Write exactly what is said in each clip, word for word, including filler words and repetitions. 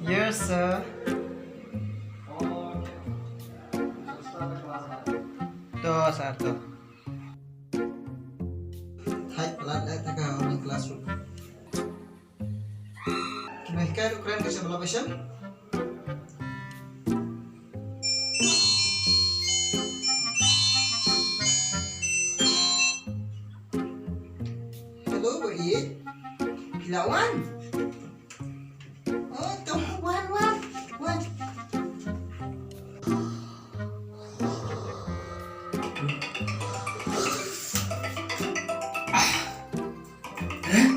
Yes, sir. To, sir, to. Hai, lad, lad, ka online classroom. Kine ka ruh kren ka sha bala bashan. Hello, Boi. Phi la wan? Oh, to, wan, wan, wan. Eh?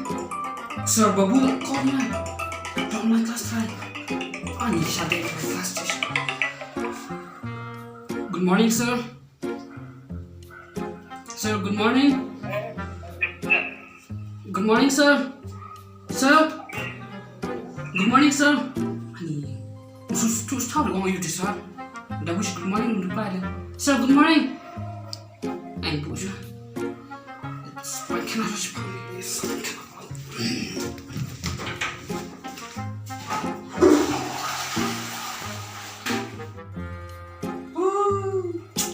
Sir, babu la call na. From my class try. Ani shade class. Good morning, sir. Sir, good morning. Good morning, sir. Sir. Good morning, sir. Ani. Sus, tus, tau, oh, you, sir. Da wish good morning, reply. Sir, good morning. Ai, bu, sir. It's, why can't I just, yes, I can't.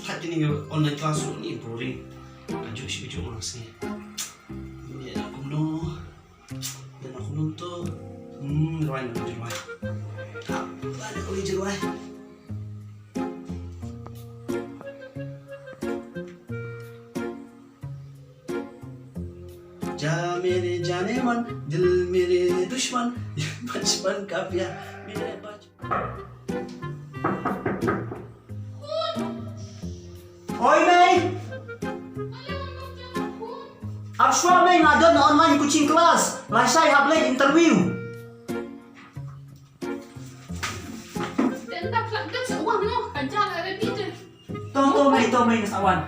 Hat kini online class ni boring. Aju shi aju orang sini. Ni aku no. Dan aku no to. Hmm, rwai na aju rwai. Tak, ada kau aju rwai. जा मेरे जाने मन, दिल मेरे दुश्मन, ये बचपन का प्यार मेरे बचपन। Oi, mei! Ap shuwa, mei, nga don online coaching class. Lashai hap leit interview. Tong, tong, mei, tong, mei, nga sa wan.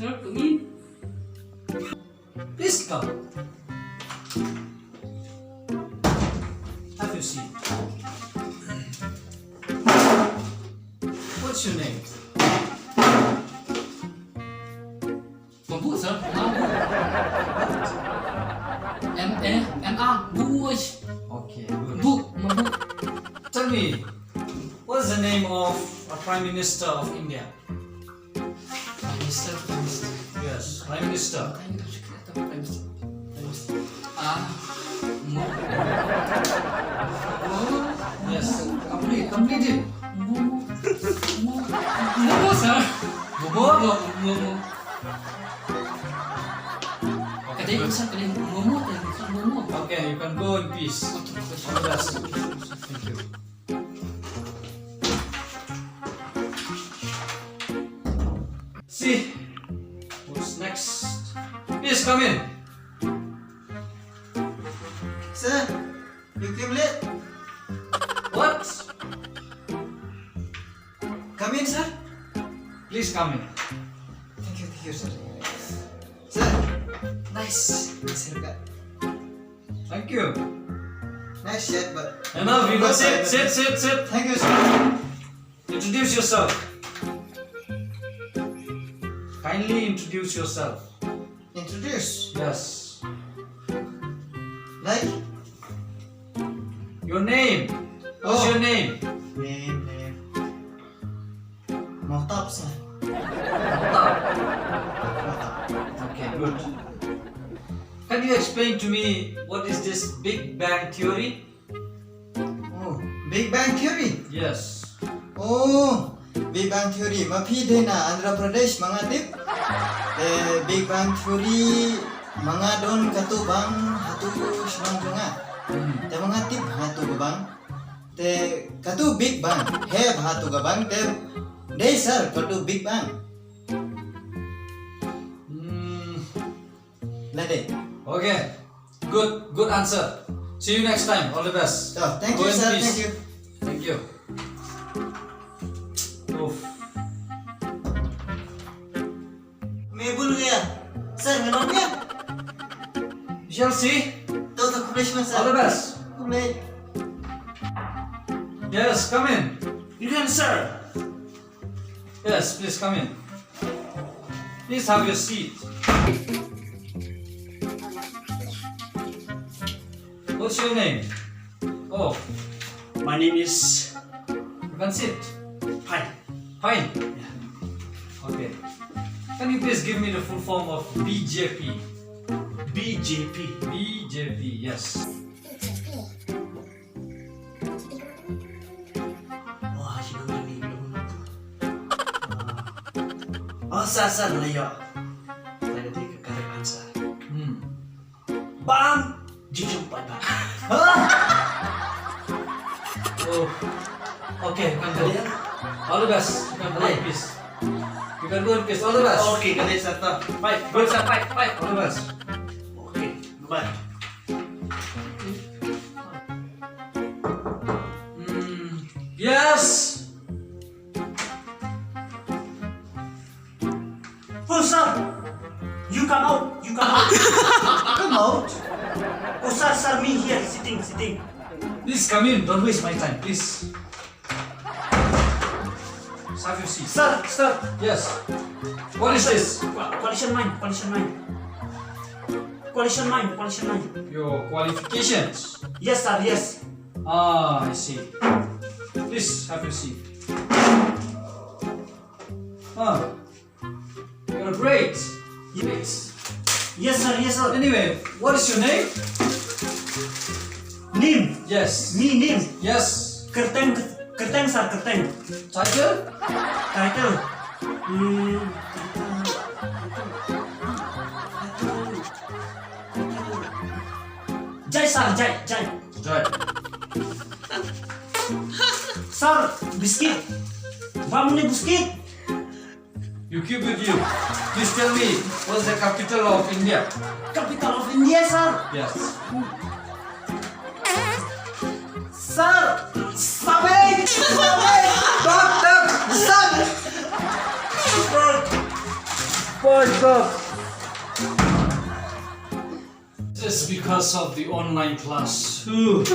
Sir, come in. Please come. Have your seat. What's your name? Mabu, sir. Mabu. M A, M A, Bu. Okay, good. Bu, Mabu. Tell me, what's the name of a Prime Minister of India? Prime Minister, Prime Minister. Yes, Prime Minister. Prime Minister, Prime Minister. Ah, Mo-, Mo-, yes, complete, complete it. Mo-, Mo-, Mo-, Momo, sir. Momo? Mo-, Momo. Okay, good. Momo, Momo. Okay, you can go in peace. All the best. Thank you. See who's next. Please come in. Sir, you came late. What? Come in, sir. Please come in. Thank you, thank you, sir. Sir, nice, nice haircut. Thank you. Nice shirt, but enough, you go sit, sit, sit, sit. Thank you, sir. Introduce yourself. Kindly introduce yourself. Introduce? Yes. Like? Your name. What's your name? Name, name. Mahtab, sir. Mahtab? Mahtab. Okay, good. Can you explain to me what is this Big Bang Theory? Oh, Big Bang Theory? Yes. Oh, Big Bang Theory. Ma phi dei na Andhra Pradesh, ma nga tip. Eh, Big Bang Theory, ma nga don katto bang hato shnong jong nga. Te ma nga tip bha tu ka bang. Te katu Big Bang. He bha tu ka bang te. Dei sir katu Big Bang. Hmm. Lade. Okay. Good, good answer. See you next time. All the best. Oh, thank you, sir. Thank you. Thank you. Oof. Mebul gaya. Sir, mebul gaya. We shall see. To, to, khublei shibun, sir. All the best. Khublei. Yes, come in. You can, sir. Yes, please come in. Please have your seat. What's your name? Oh, my name is. You can sit. Fine. Fine. Yeah. Okay. Can you please give me the full form of B J P? B J P. B J P, yes. Wah, shi dong ni, dong ni. Ah. Oh, sir, sir, la ïoh. Tadi ka correct answer. Hmm. Bam, jujur pada. Oh. Okay, you can go. All the best. You can go in peace. You can go in peace. All the best. Okay, ka dei, sir, to. Bye. Good, sir. Bye. Bye. All the best. Okay, bye. Hmm. Yes. Oh, sir. You come out. You come out. Come out. Oh, sir, sir, me here sitting, sitting. Please come in. Don't waste my time, please. Have your seat. Sir, sir. Yes. What is this? Coalition mine, coalition mine. Coalition mine, coalition mine. Your qualifications? Yes, sir, yes. Ah, I see. Please have your seat. Ah, you're great. Yes. Yes, sir, yes, sir. Anyway, what is your name? Name? Yes. Me, name? Yes. Kyrteng, Kyrteng, sir, Kyrteng. Title? Title. Hmm. Jai, sir, Jai, Jai. Jai. Sir, biscuit. Bam ni biscuit. You keep with you. Please tell me, what's the capital of India? Capital of India, sir? Yes. Sir, Sabek! Sabek! Doctor! Sir! Boy, sir! This is because of the online class. Ooh.